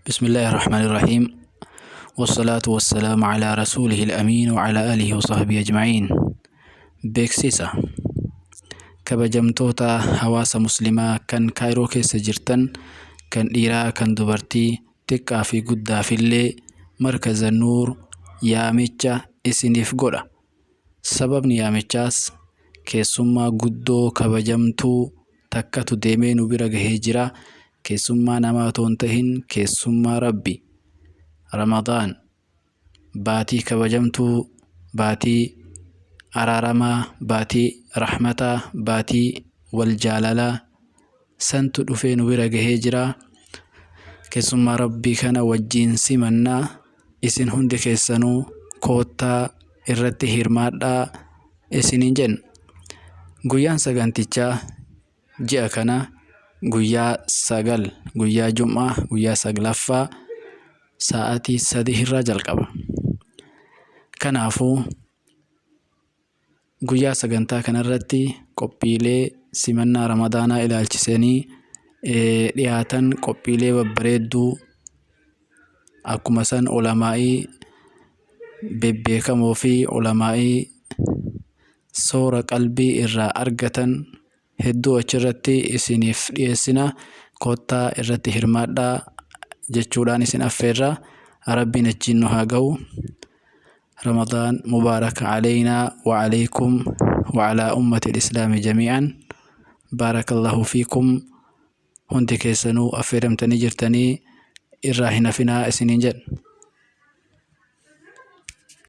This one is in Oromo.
بسم الله الرحمن الرحيم، والصلاة والسلام على رسوله الأمين وعلى آله وصحبه أجمعين. Beeksisa: Kabajamtoota hawaasa Muslimaa kan Kaayiroo keessa jirtan, kan dhiiraa, kan dubartii, xiqqaa fi guddaafillee, Markaza Nuur yaamicha isiniif godha. Sababni yaamichaas keessummaa guddoo kabajamtuu takkatu deemee nu bira gahee jira. Keessummaa namaa otoo hin tahin, keessummaa Rabbi. Ramadaan baatii kabajamtuu, baatii araaramaa, baatii rahmataa, baatii wal jaalalaa santu dhufee nu bira gahee jira. Keessummaa Rabbii kana wajjiin simannaa. Isin hundi keessanuu koottaa irratti hirmaadhaa isiniin jenna. Guyyaan sagantichaa ji'a kana guyyaa 9, guyyaa Jum'aa, guyyaa 9ffaa, sa'aatii 3 irraa jalqaba. Kanaafuu guyyaa sagantaa kanarratti qophiilee simannaa Ramadaanaa ilaalchisanii dhiyaatan, qophiilee babbareedduu, akkuma san ulamaa'ii bebbeekamoo fi ulamaa'ii soora qalbii irraa argatan hedduu achirratti isiniif dhiyeessina. Koottaa irratti hirmaadhaa jechuudhaan isin affeerra. Rabbiin achiin nu haa gahu. Ramadaan mubaarak aleynaa wa aleykum wa alaa ummati islaami jamii'an. Baarakallahu fiikum. Hundi keessanuu affeeramtanii jirtanii, irraa hin hafinaa isiniin jedha.